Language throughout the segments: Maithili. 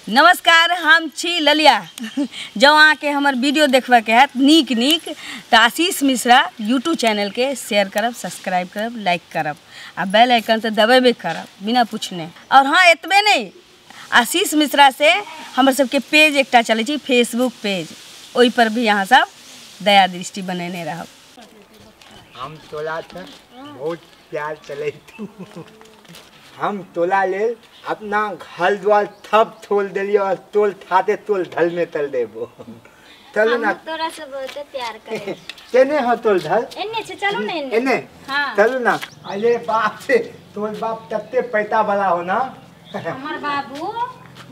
नमस्कार, हम छी ललिया। जँ अहाँके हमर वीडियो देखबाके हैत नीक नीक तऽ आशीष मिश्रा यूट्यूब चैनलके शेयर करब, सब्सक्राइब करब, लाइक करब आ बेल आइकन तऽ दबेबे करब बिना पूछने। और हाँ, एतबे नहि, आशीष मिश्रा से हमर सबके पेज एकटा चलै छै, फेसबुक पेज, ओहि पर भी अहाँ सब दया दृष्टि बनेने रहब। हम तोला से बहुत प्यार चले तू, हम तोला लेल अपना घर द्वार थप तोल देलियो और तोल थाते तोल ढल में तल देबो। चलो ना, तोरा से बहुत प्यार करे केने हो तोल ढल एने छे, चलो ना एने एने। हां चलो ना। अरे बाप से तोल बाप तत्ते पैसा वाला हो ना। हमर बाबू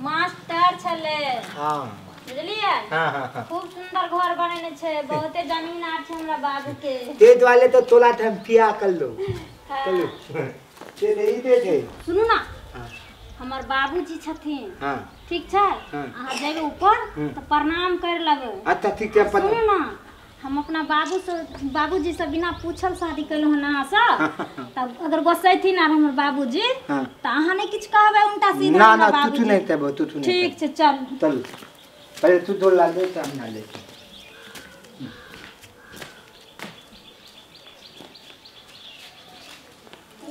मास्टर छले। हां बुझलिए। हां हां हां, खूब सुंदर घर बनेने छे, बहुते जमीन आर छे हमरा बाबू के। ते द्वाले तो तोला हम पिया कर लो। चलो ते नहीं दे दे। सुनू ना, हमर बाबूजी छथिन। हां ठीक छै, अहाँ जेबै ऊपर तऽ प्रणाम कर लेबै। अच्छा ठीक छै। सुनू ना, हम अपना बाबू से बाबूजी से बिना पूछल शादी केलहुँ हन अहाँ से, तब अगर गोसैथिन आर हमर बाबूजी तऽ अहाँ नहि किछु कहबै उल्टा सीधा। ना ना, तू नहीं कहबो, तू नहीं। ठीक छै, चल चल। पहले तू दो ला ले, हम ना ले।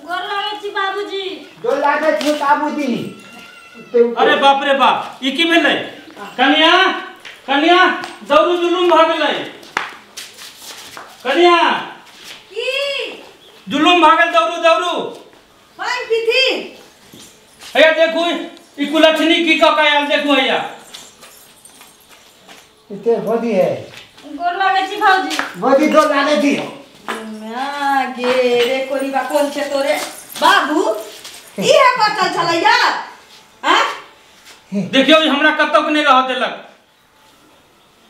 गोर लागै छी बाबूजी। गोर लागै छी बाबूजी। अरे बाप रे बाप, ई की भेलै? कन्या कन्या, दौड़ू, जुलुम भऽ गेलै। कन्या की जुलुम भऽ गेल, दौड़ू दौड़ू। पानि पीथी। हैया देखू ई कुलक्षणी की कऽ के आयल, देखू हैया। इते भौजी है। गोर लागै छी भौजी। भौजी गोर लागै छी। मां गे रे कोरी बा कोन छे तोरे बाबू, ई है बचल छलैया। हां देखियो, ई हमरा कतौ के नहीं रह देलक,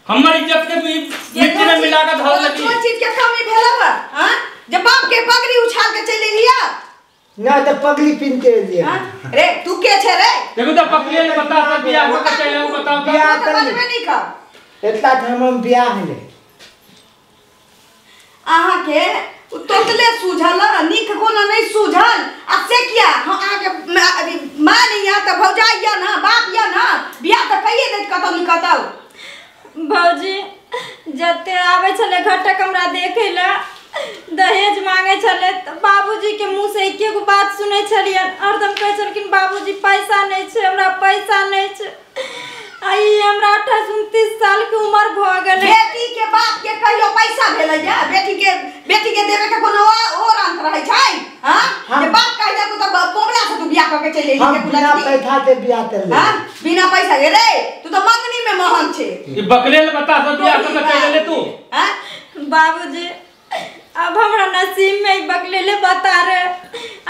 हमर इज्जत के भी मिट्टी में मिला के धर लगी। कोन चीज के कमी भेलौ? हां, जे बाप के पगड़ी उछाल के चलि एलिया ना त पगड़ी पिन के एलिया। रे तू के छे रे? देखो त पगड़ी ने बता सब बियाह हो के चलि बताओ। बियाह कर बजबे नहीं कर, इतना ठाम हम बियाह हेले। अहाँ के तोतले सूझल, नीक कोनो नहीं सूझल। आ से किया हम अहाँ के मां नहीं या त भौजाई या ना बाप या ना, बियाह त कहिए देत कतौ न कतौ। भौजी जते आबै छले घटक हमरा देखै ला, दहेज मांगे छले त बाबूजी के मुंह से एके गो बात सुनै छलियन। हरदम कहै छलखिन बाबूजी पैसा नहीं छै, हमरा पैसा नहीं छै। आई हमरा 28 29 साल के उम्र भ गेलै। बेटी के बाप के कहियो पैसा भेलै या बेटी के देवे के कोनो और अंत रहै छै? हां, जे बाप कहि दे त कोबरा से तू बियाह क के चलि एली। हम बिना पैसा के बियाह कर ले। हां, बिना पैसा के रे तू त मंगनी में महंग छै। ई बकलेल बता सब बियाह क के चलि एले तू। हां बाबूजी, अब हमरा नसीब में बकलेले बता रहे।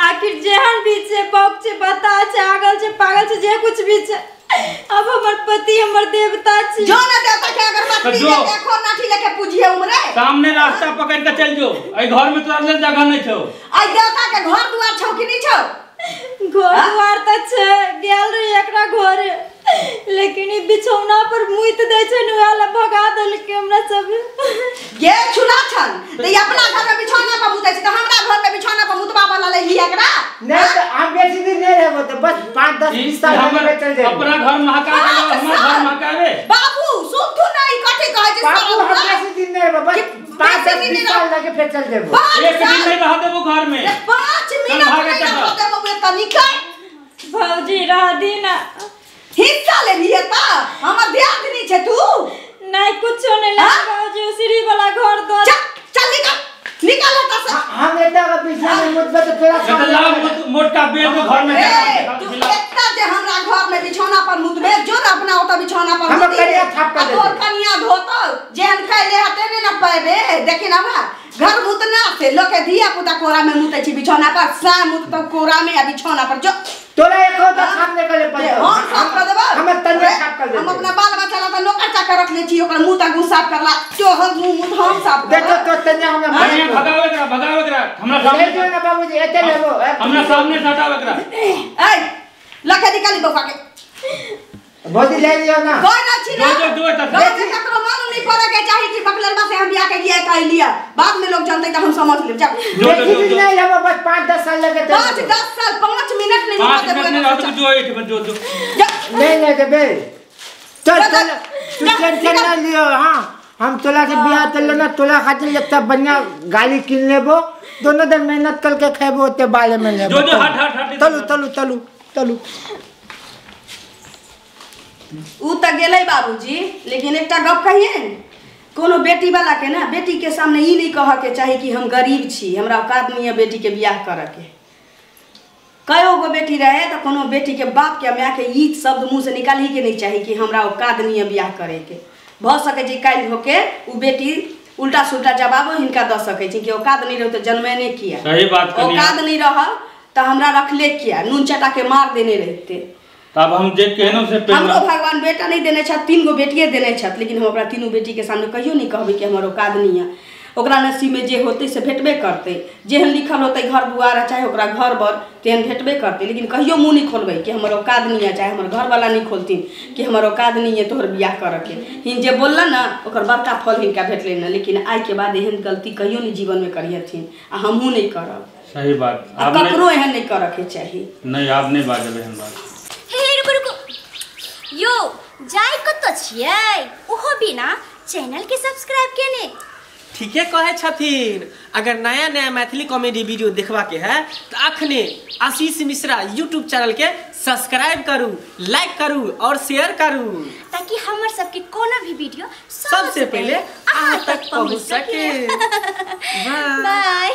आखिर जेहन भी छै, बौक छै, बता छै, आगल छै, पागल छै, जे कुछ भी छै, अब हमर पति हमर देवता छी। जो ना देवता के अगरबत्ती लेके खो नाठी लेके पूजिए उमरे सामने रास्ता पकड़ के चल जो। ए घर में तोरा लेल जगह नहीं छौ। आई देवता के घर द्वार छौ कि नहीं छौ? घर द्वार त छै, गेल रही एकरा घरे, लेकिन ई बिछौना पर मुइत दै छै न, वाला भगा देलकै हमरा सब। गे छुला छन त ई अपना घर में बिछौना पर मुतै छै त हमरा घर में बिछौना पर मुतबा वाला ले ली एकरा। नहीं त हम बेसी दिन नहीं रहबो त बस 5 10 20 साल में चल जाए। अपना घर महका के हमर घर महकावे। बाबू सुनथु ना, ई कथि कहै छै? बाबू हम बेसी दिन नहीं रहबो, बस 5 10 20 साल लगे फिर चल जेबो। एक दिन नहीं रह देबो घर में, 5 मिनट नहीं रह देबो। त निकल भौजी, रह दी ना। हिस्सा ले लिए त हमर दियादनी छै तू। नहीं कुछो नहीं ले भौजी, सीढ़ी वाला घर दो। चल चल निकल निकल त से। हम एता के पीछा में मुतबे त तोरा सामने मोटका बेल घर में। तू एता जे हमरा घर में बिछौना पर मुतबे, जो न अपना ओता बिछौना पर हम करिया थाप कर दे। तोर कनिया धोतो जेहन खैले हते ने न पाबे। देखि ना बा घर मुतना से लोके धिया पुता कोरा में मुतै छी बिछौना पर, सा मुततो कोरा में आ बिछौना पर। जो तोरा एको त सामने करे पड़े, हम साफ कर देबो। हम तनिया साफ कर देबो। हम अपना बाल बच्चा ला त नौकर चाकर रख ले छी, ओकर मुंह तक मुंह साफ करला, तोहर मुंह मुंह हम साफ कर। देखो तो तनिया हमरा कनिया भगावे करा, भगावे करा हमरा सामने। जो ना बाबूजी एते लेबो, हमरा सामने से हटावे करा। ए लखे निकाली बौका के। भौजी ले लियो ना। कोई ना छी ना। जो जो जो गांव में ककरो मालूम नहीं पड़े के चाही कि बकलरवा से हम बियाह के लिए कह लिया, बाद में लोग जानते त हम समझ लेब। जा बेसी दिन नहीं रहबो, बस 5 10 साल लगे। 5 10 साल 5 मिनट नहीं 5 मिनट नहीं रहबो। जो एठ में जो जो जा नहीं ले देबे। चल चल तू टेंशन ना लियो। हाँ हम तोला से बियाह कर लेना, तोला खातिर एकटा बढ़िया गाड़ी किन लेबो, दोनों दिन मेहनत करके खेबो ओते बाले में लेबो। जो जो हट हट हट तलू तलू तलू तलू। उ त गेलै बाबूजी, लेकिन एकटा गप कहिए, कोनो बेटी वाला के ना बेटी के सामने ई नहीं कह के चाही कि हम गरीब छी, हमरा औकात नहीं है बेटी के बियाह करे के। कयो गो बेटी रहे तो कोनो बेटी के बाप के माय के ई शब्द मुंह से निकाल ही के नहीं चाही कि हमरा औकात नहीं है बियाह करे के। भऽ सकै छै काल्हि होके उ बेटी उल्टा सुल्टा जवाबो हिनका दऽ सकै छै कि औकात नहीं रहो तो जन्मे नहीं किया। सही बात, औकात नहीं रह तो हमरा रखले किया, नून चटा के मार देने रहते। तब हम जे कहनो से हमरो भगवान बेटा नहीं देने छथि, 3 गो बेटिए देने छथि, लेकिन हम ओकरा तीनों बेटी के सामने कहियो नहीं कहबै कि हमर औकात नहीं है। ओकरा नसीब में जे होतै से भेटबे करतै, जेहन लिखल होतै घर दुआर चाहे ओकरा घर बर तेहन भेटबे करतै, लेकिन कहियो मुँह नहीं खोलबै कि हमर औकात नहीं है, चाहे हमर घरवाला नहीं खोलथिन कि हमर औकात नहीं है तोहर बियाह करके। हिन जे बोललन ना ओकर बड़का फल हिनका भेटलै ना, लेकिन आइ के बाद एहन गलती कहियो नहीं जीवन में करियथिन आ हमहूँ नहीं करब। सही बात, आ ककरो एहन नहीं करके चाही। नहीं आब नहीं बाजबै हम बात। हे रुकू रुकू यो जाय कतऽ छियै ओहो बिना चैनल के सब्सक्राइब केने? ठीके कहे छथिन। अगर नया नया मैथिली कॉमेडी वीडियो देखबा के है तो अखने आशीष मिश्रा यूट्यूब चैनल के सब्सक्राइब करू, लाइक करू और शेयर करू, ताकि हमर सबके कोनो भी वीडियो सबसे पहले अहाँ तक पहुँच सके। बाय।